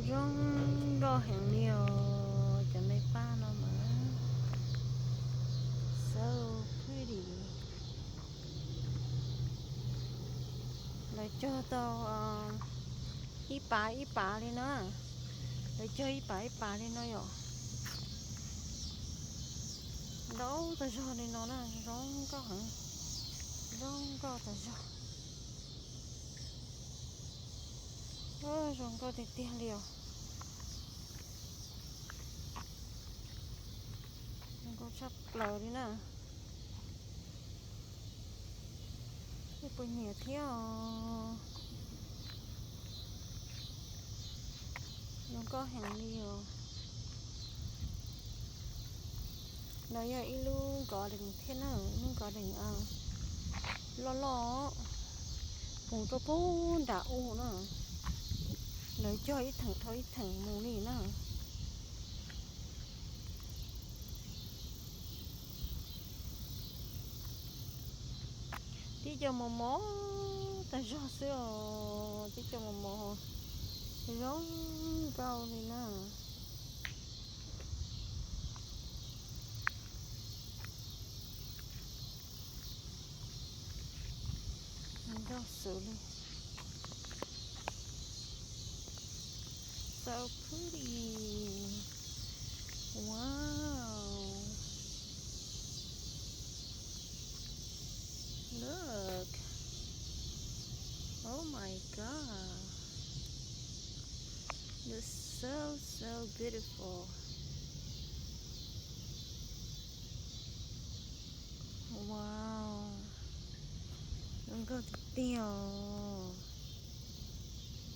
Zoo nkauj heev li os, cov me paj no mas so pretty. Lawv cog tau ib pas ib pas li no. Lawv cog ib pas ib pas li no yom. Ntau tas zog li no na, zoo nkauj heev, zoo nkauj tas zog. Zoo nkauj tiag tiag li os. Zoo nkauj tshaj plaws li na. Peb puas nyiam thiab os. Zoo nkauj heev li os. No yog ib lub garden thiab na, lub garden loj loj mus rau pem nram u na. Lawv cog ib theem dhau ib theem mus li na. Tib co mos mos tas zog xwb os, tib co mos mos zoo nkauj li na. Nkauj xwb li. So pretty. Wow. Look. Oh my God. Looks so, so beautiful. Wow. Zoo nkauj tiag tiag os.